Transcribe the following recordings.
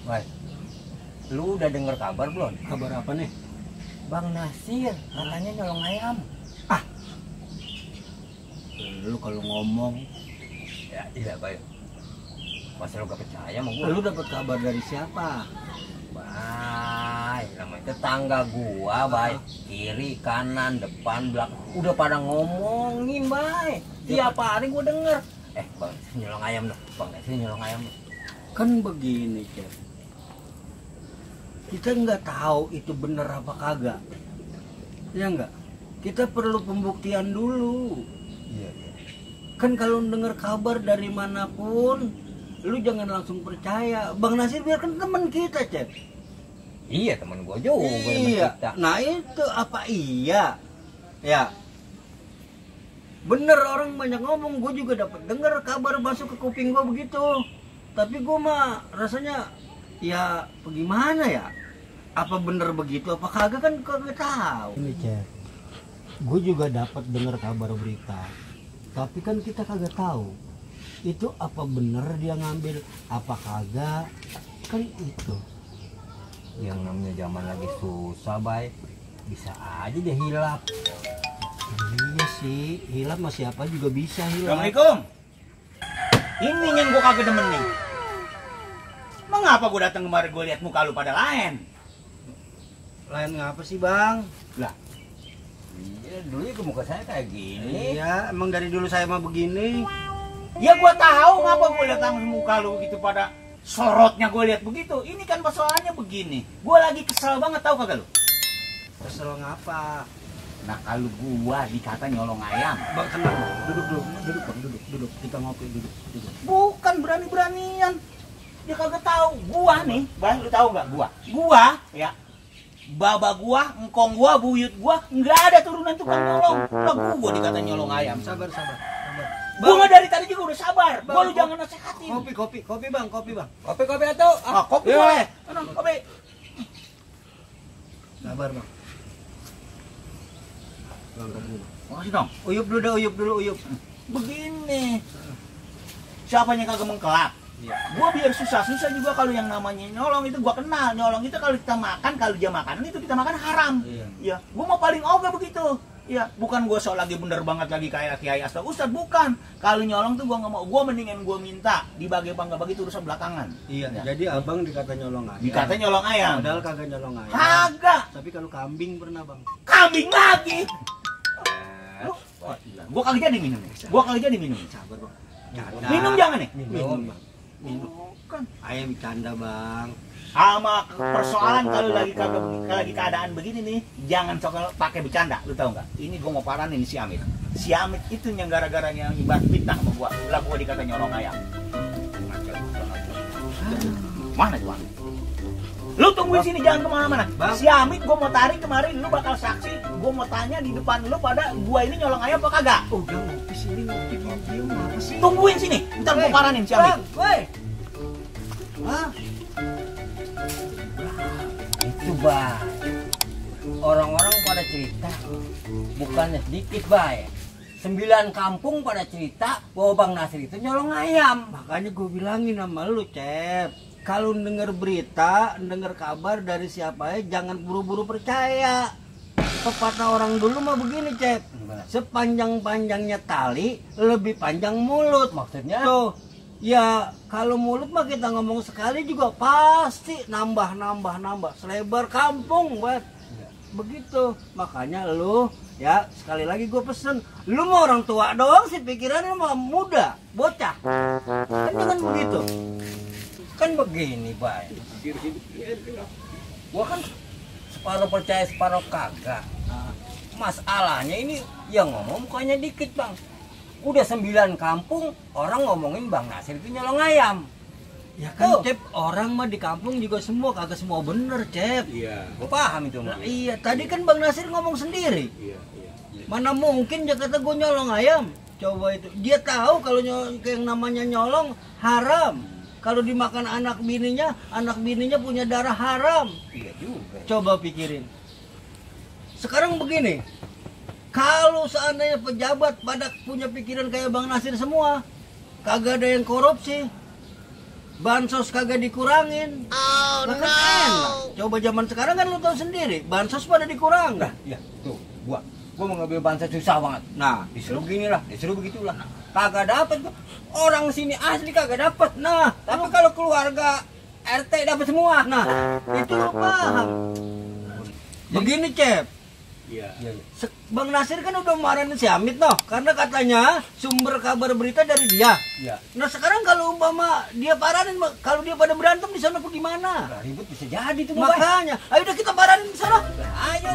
Baik, lu udah denger kabar belum? Kabar apa nih? Bang Nasir katanya nyolong ayam. Lu kalau ngomong, Ya iya baik. Masa lu gak percaya sama gua? lu dapat kabar dari siapa? Baik, namanya tetangga gua, baik. Kiri, kanan, depan, belakang. Udah pada ngomongin, baik. Tiap hari gua denger. Bang Nasir nyolong ayam dong. Bang Nasir nyolong ayam dong. Kan begini, Cep. Kita nggak tahu itu bener apa kagak. Ya nggak? Kita perlu pembuktian dulu. Iya. Kan kalau denger kabar dari manapun, lu jangan langsung percaya. Bang Nasir biarkan teman kita, Cep. Iya teman gua juga. Iya. Nah itu apa iya? Ya. Bener orang banyak ngomong, gue juga dapat denger kabar masuk ke kuping gue begitu. Tapi gue mah rasanya ya bagaimana ya? Apa bener begitu? Apa kagak kan kagak tahu. Ini Cep, gue juga dapat dengar kabar berita. Tapi kan kita kagak tahu itu apa bener dia ngambil, apa kagak. Kan itu. Yang namanya zaman lagi susah, baik. Bisa aja dia hilap. Iya sih, hilap mah siapa juga bisa hilap. Assalamualaikum. Ini yang gue kagak demen nih. Mengapa gue datang kemari gue lihat muka lu pada lain? Lain ngapa sih bang? Lah, Iya, dulu ke muka saya kayak gini. Iya, emang dari dulu saya mah begini. ya gue tahu ngapa gue lihat muka lu gitu pada sorotnya gue lihat begitu. Ini kan persoalannya begini. Gue lagi kesel banget tahu kagak lu? Kesel ngapa? Nah kalau gua dikata nyolong ayam, Bang tenang, duduk dulu, duduk bang, duduk. Kita ngopi, duduk. bukan berani-beranian. Dia kagak tahu. Gua nih, bang, lu tahu nggak gua? Gua, ya, baba gua, engkong gua, buyut gua, nggak ada turunan tukang nyolong. Lah gua dikata nyolong ayam. Sabar. Gua nggak dari tadi juga udah sabar. Bang, Gua lu jangan nasehatin. Kopi bang. Kopi atau? Ah, kopi Iya. boleh. Kopi. Sabar bang. Bang, kopi dulu. Makasih dong. Uyup dulu. Begini. Siapanya kagak mengkelap? Iya. Gua biar susah juga kalau yang namanya nyolong itu gua kenal. Nyolong itu kalau kita makan, kalau dia makanan itu kita makan haram. Iya. Gua mau paling ogah begitu. Iya, bukan gua sok lagi bener banget lagi kayak kiai asal ustad, bukan. Kalau nyolong tuh gua nggak mau. Gua mendingan gua minta dibagi apa nggak bagi itu urusan belakangan. Iya. Ya. Jadi abang dikata nyolong ayam. Dikata nyolong ayam. Padahal kagak nyolong ayam. Kagak. Tapi kalau kambing pernah bang. Kambing lagi. Gua kagak jadi minum. Sabar bang. Canda. Minum jangan nih. Minum bang. Minum. Bukan. Ayam canda bang. Sama persoalan kalau lagi keadaan begini nih, jangan sok pakai bercanda, lu tahu nggak? Ini gua mau paranin si Amit. Si Amit itu yang gara-garanya nyebar fitnah sama gua. Lah gua dikata nyolong ayam. Mana tuh Amit? Lu tungguin sini, jangan kemana-mana. Bang. Si Amit gua mau tarik kemarin, lu bakal saksi. Gua mau tanya di depan lu pada gua ini nyolong ayam apa kagak? Udah ngopi sini, ngopi diem apa sih? Tungguin sini, ntar gua paranin si Amit. Woi. Hah? Itu Bay. Orang-orang pada cerita, bukannya sedikit Bay. 9 kampung pada cerita bahwa Bang Nasir itu nyolong ayam. Makanya gue bilangin sama lu, Cep. Kalau denger berita, denger kabar dari siapa ya, jangan buru-buru percaya. Pepatah orang dulu mah begini, Cep. Sepanjang-panjangnya tali, lebih panjang mulut. Maksudnya? Tuh, ya kalau mulut mah kita ngomong sekali juga pasti nambah. Selebar kampung, buat. Begitu. Makanya lu, ya sekali lagi gue pesen. Lu mau orang tua doang sih pikiran lu mah muda, bocah. Kan jangan begitu. Kan begini Bay. Gua kan separuh percaya separuh kagak. Masalahnya ini yang ngomong mukanya dikit Bang. Udah 9 kampung orang ngomongin Bang Nasir itu nyolong ayam. Ya kan, Tuh. Cep, orang mah di kampung juga semua kagak semua bener, Cep. Iya. Gua paham itu Nah, Bang. iya, tadi kan Bang Nasir ngomong sendiri. Iya. Mana mungkin dia kata gue nyolong ayam. Coba itu. Dia tahu kalau yang namanya nyolong haram. kalau dimakan anak bininya punya darah haram. Iya juga. Coba pikirin. Sekarang begini, kalau seandainya pejabat pada punya pikiran kayak Bang Nasir semua, kagak ada yang korupsi, bansos kagak dikurangin, nah kan enak. Coba zaman sekarang kan lu tahu sendiri, bansos pada dikurangin. Ya, tuh, gua mau ngambil bansos susah banget. Nah, Disuruh beginilah, disuruh begitulah. Kagak dapat gua. Orang sini asli kagak dapat. nah, Tapi kalau keluarga RT dapat semua. nah, itu lu paham. Begini, Cep. Iya. Bang Nasir kan udah marahin si Amit noh, karena katanya sumber kabar berita dari dia. Iya. Nah sekarang kalau umpama dia paranin, kalau dia pada berantem di sana gimana? Nah, ribut bisa jadi tuh, Bay. Makanya, ayo udah kita paranin di sana. Ayo.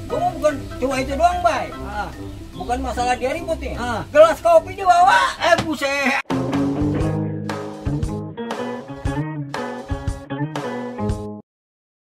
Gua mau bukan cuma itu doang, Bay. Ah, Bukan masalah dia ribut nih. Ah. Gelas kopi dibawa. buset.